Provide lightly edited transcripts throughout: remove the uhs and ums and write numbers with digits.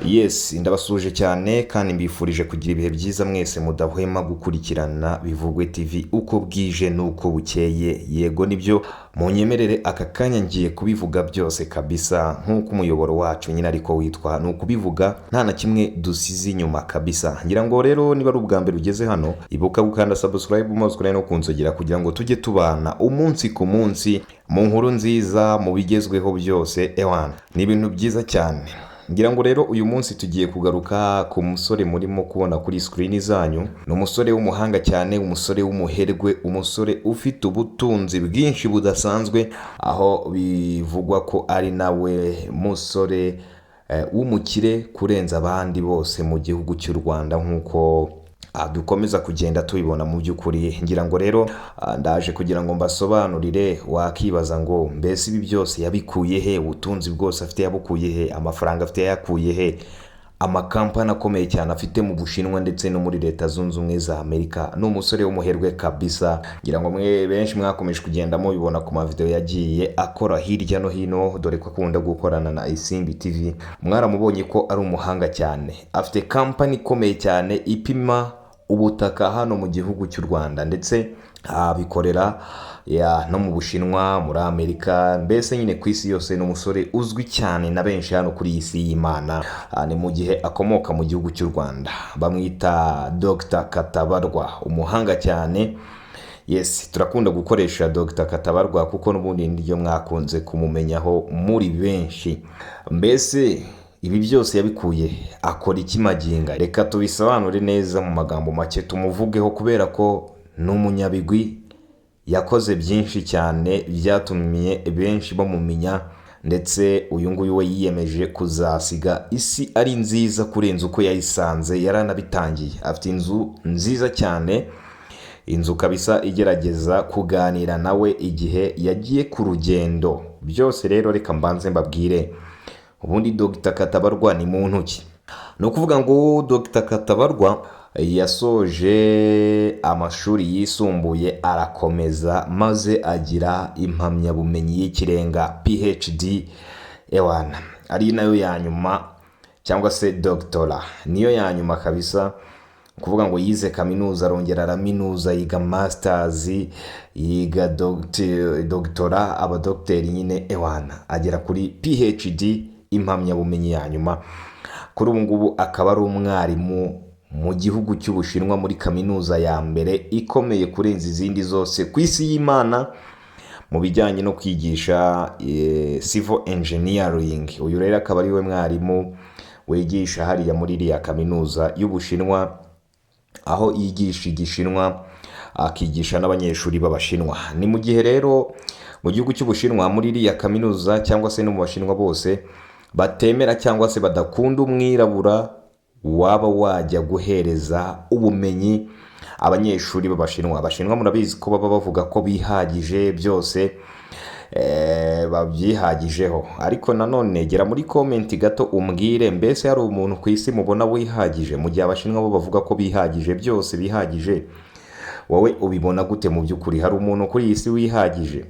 Yes, ndabasuhuje cyane kandi mbifurije kugira ibihe byiza mwese mudahwema gukurikirana Bivugwe TV uko bwije n'uko bukeye. Yego nibyo, munyemerere aka kanya ngiye kubivuga byose kabisa nk'uko umuyoboro wacu nyine ariko witwa, ni ukubivuga nta na kimwe dusize inyuma kabisa. Ngira ngo rero niba ari ubwa mbere ugeze hano, ibuka gukanda subscribe maze ukore no kunzogera kugira ngo tujye tubana umunsi ku munsi mu nkuru nziza, mu bigezweho byose. Ewana, ni ibintu byiza cyane. Ngira ngo rero uyu munsi tugiye kugaruka ku musore murimo kubona kuri screen zanyu. Ni umusore w'umuhanga cyane, umusore w'umuherwe, umusore ufite ubutunzi bwinshi budasanzwe, aho bivugwa ko ari nawe musore w'umukire kurenza abandi bose mu gihugu cy'u Rwanda, nk'uko dukomeza kugenda tubibona mu by'ukuri. Ngira ngo rero ndaje kugira ngo mbasobanurire. Wakibaza ngo mbese ibi byose yabikuye he? Ubutunzi bwose afite yabukuye he? Amafaranga afite yayakuye he? Amakampani akomeye cyane afite mu Bushinwa ndetse no muri Leta Zunze Ubumwe za Amerika. Ni umusore w'umuherwe kabisa. Ngira ngo mwe benshi mwakomeje kugenda mubibona ku mavideo yagiye akora hirya no hino, dore ko akunda gukorana na Isimbi TV. Mwaramubonye ko ari umuhanga cyane. Afite kampani ikomeye cyane ipima ubutaka hano mu gihugu cy'u Rwanda, ndetse abikorera ya no mu Bushinwa, muri Amerika, mbese nyine ku isi yose. Ni umusore uzwi cyane na benshi hano kuri iyi si y'Imana. Ni mu gihe akomoka mu gihugu cy'u Rwanda. Bamwita Dr Katabarwa, umuhanga cyane. Yes, turakunda gukoresha Dr Katabarwa kuko n'ubundi niryo mwakunze kumumenyaho muri benshi. Mbese ibi byose yabikuye, akora iki maginga? Reka tubisobanure neza mu magambo make, tumuvugeho kubera ko ni umunyabigwi. Yakoze byinshi cyane byatumye benshi bamumenya, ndetse uyu nguyu we yiyemeje kuzasiga isi ari nziza kurenza uko yayisanze. Yaranabitangiye, afite inzu nziza cyane, inzu kabisa igerageza kuganira nawe igihe yagiye ku rugendo. Byose rero reka mbanze mbabwire ubundi Dr Katabarwa ni muntu ki. Ni ukuvuga ngo Dr Katabarwa yasoje amashuri yisumbuye, arakomeza maze agira impamyabumenyi y'ikirenga PhD, ewana ari nayo ya nyuma, cyangwa se doctorat niyo ya nyuma kabisa. Kuvuga ngo yize kaminuza, arongera araminuza, yiga masters, yiga doctorat, aba dogiteri nyine, ewana agera kuri PhD, impamyabumenyi ya nyuma. Kuri ubu ngubu akaba ari umwarimu mu gihugu cy'Ubushinwa muri kaminuza ya mbere ikomeye kurenza izindi zose ku isi y'Imana mu bijyanye no kwigisha civil engineering. Uyu rero akaba ari we mwarimu wigisha hariya muri iriya kaminuza y'Ubushinwa, aho yigisha Igishinwa, akigisha n'abanyeshuri b'Abashinwa. Ni mu gihe rero mu gihugu cy'Ubushinwa muri iriya kaminuza, cyangwa se no mu Bashinwa bose, batemera cyangwa se badakunda umwirabura waba wajya guhereza ubumenyi abanyeshuri b'Abashinwa. Abashinwa murabizi ko baba bavuga ko bihagije byose, babyihagijeho. Ariko nanone gera muri comment gato umbwire, mbese hari umuntu ku isi mubona wihagije? Mu gihe Abashinwa bo bavuga ko bihagije byose bihagije, wowe ubibona gute? Mu by'ukuri hari umuntu kuri iyi si wihagije?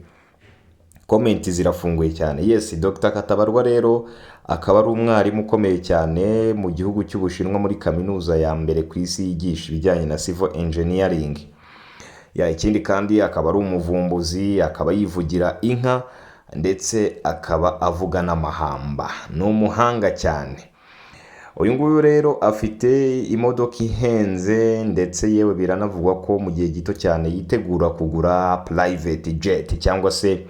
Comment zirafunguye cyane. Yes, Dr Katabarwa rero akaba ari umwarimu ukomeye cyane mu gihugu cy'Ubushinwa muri kaminuza ya mbere ku isi yigisha ibijyanye na civil engineering. Ya, ikindi kandi akaba ari umuvumbuzi, akaba yivugira inka, ndetse akaba avuga n'amahamba. Ni umuhanga cyane. Uyu nguyu rero afite imodoka ihenze, ndetse yewe biranavugwa ko mu gihe gito cyane yitegura kugura private jet, cyangwa se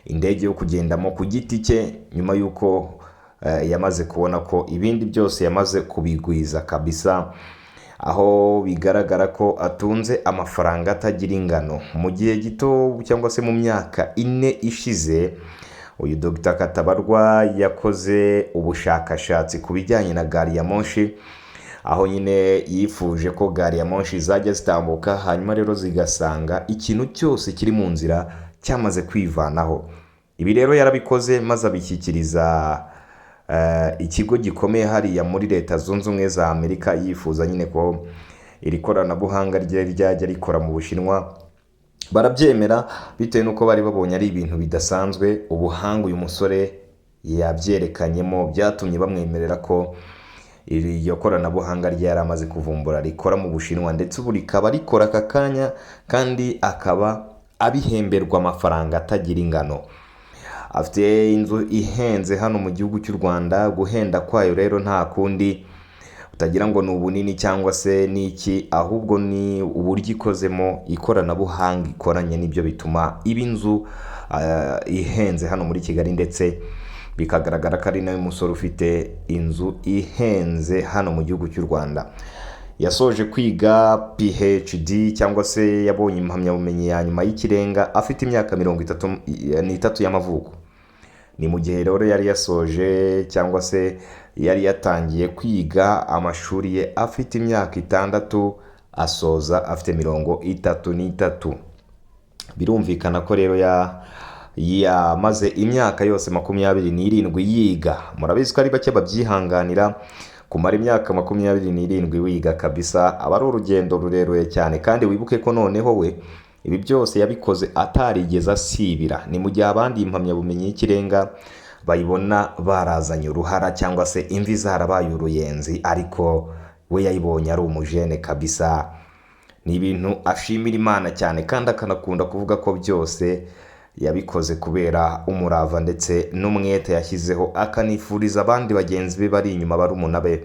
indege yo kugendamo ku giti cye, nyuma y'uko yamaze kubona ko ibindi byose yamaze kubigwiza kabisa, aho bigaragara ko atunze amafaranga atagira ingano. Mu gihe gito, cyangwa se mu myaka 4 ishize, uyu Dr Katabarwa yakoze ubushakashatsi ku bijyanye na gari ya moshi, aho nyine yifuje ko gari ya moshi zajya zitambuka, hanyuma rero zigasanga ikintu cyose kiri mu nzira cyamaze kwivanaho. Ibi rero yarabikoze maze abishyikiriza ikigo gikomeye hariya muri Leta Zunze Ubumwe za Amerika, yifuza nyine ko iri koranabuhanga rye ryajya rikora mu Bushinwa. Barabyemera bitewe n'uko bari babonye ari ibintu bidasanzwe. Ubuhanga uyu musore yabyerekanyemo byatumye bamwemerera ko Iryo koranabuhanga rye yari amaze kuvumbura rikora mu Bushinwa, ndetse ubu rikaba rikora aka kanya, kandi akaba abihemberwa amafaranga atagira ingano. Afite inzu ihenze hano mu gihugu cy'u Rwanda. Guhenda kwayo rero nta kundi utagira ngo ni ubunini cyangwa se n'iki, ahubwo ni uburyo ikozemo, ikoranabuhanga ikoranye nibyo bituma iba inzu ihenze hano muri Kigali, ndetse bikagaragara ko ari nawe musore ufite inzu ihenze hano mu gihugu cy'u Rwanda. Yasoje kwiga PhD cyangwa se yabonye impamyabumenyi ya nyuma y'ikirenga afite imyaka 33 y'amavuko. Ni mu gihe rero yari yasoje cyangwa se yari yatangiye kwiga amashuri ye afite imyaka 6, asoza afite 33. Birumvikana ko rero yamaze imyaka yose 27 yiga. Murabizi ko ari bake babyihanganira kumara imyaka 27 wiga kabisa, aba ari urugendo rurerure cyane. Kandi wibuke ko noneho we ibi byose yabikoze atarigeze asibira. Ni mu gihe abandi impamyabumenyi y'ikirenga bayibona barazanye uruhara cyangwa se imvi zarabaye uruyenzi, ariko we yayibonye ari umujene kabisa. Ni ibintu ashimira Imana cyane, kandi akanakunda kuvuga ko byose yabikoze kubera umurava ndetse n'umwete yashyizeho, akanifuriza abandi bagenzi be bari inyuma, barumuna be,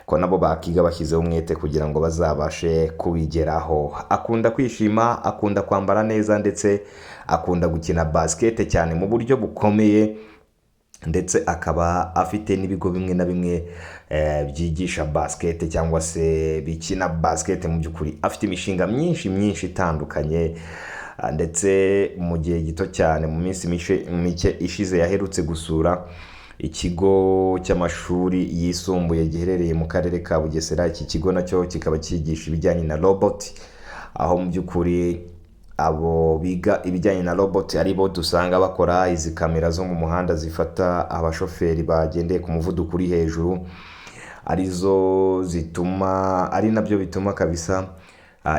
ko nabo bakiga bashyizeho umwete kugira ngo bazabashe kubigeraho. Akunda kwishima, akunda kwambara neza, ndetse akunda gukina basikete cyane mu buryo bukomeye, ndetse akaba afite n'ibigo bimwe na bimwe byigisha basikete cyangwa se bikina basikete. Mu by'ukuri afite imishinga myinshi myinshi itandukanye, ndetse mu gihe gito cyane, mu minsi mike ishize, yaherutse gusura ikigo cy'amashuri yisumbuye giherereye mu karere ka Bugesera. Iki kigo nacyo kikaba cyigisha ibijyanye na robot, aho mu by'ukuri abo biga ibijyanye na robot ari bo dusanga bakora izi kamera zo mu muhanda zifata abashoferi bagendeye ku muvuduko uri hejuru, arizo zituma, ari nabyo bituma kabisa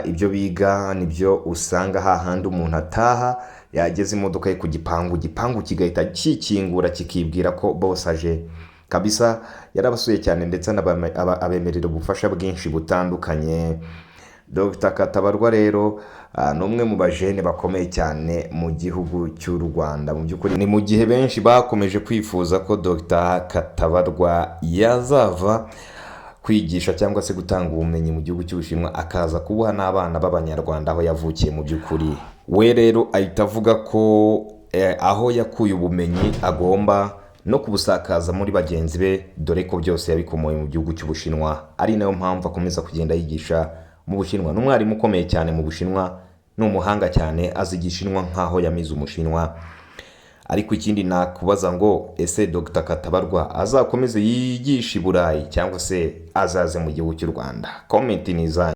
ibyo biga nibyo usanga hahandi umuntu ataha yageze imodoka ye ku gipangu, igipangu kigahita kikingura kikibwira ko bose aje kabisa. Yarabasuye cyane, ndetse abemerera ubufasha bwinshi butandukanye. Dr Katabarwa rero ni umwe mu bajene bakomeye cyane mu gihugu cy'u Rwanda. Mu by'ukuri ni mu gihe benshi bakomeje kwifuza ko Dr Katabarwa yazava kwigisha cyangwa se gutanga ubumenyi mu gihugu cy'Ubushinwa, akaza kubuha n'abana b'Abanyarwanda aho yavukiye. Mu by'ukuri we rero ahita avuga ko aho yakuye ubumenyi agomba no kubusakaza muri bagenzi be, dore ko byose yabikomoye mu gihugu cy'Ubushinwa, ari nayo mpamvu akomeza kugenda yigisha mu Bushinwa. Ni umwarimu ukomeye cyane mu Bushinwa, ni umuhanga cyane, azi Igishinwa nk'aho yamize Umushinwa. Ariko ikindi nakubaza ngo ese Dr Katabarwa azakomeze yigishe i Burayi cyangwa se azaze mu gihugu cy'u Rwanda? Comment ni izanyu.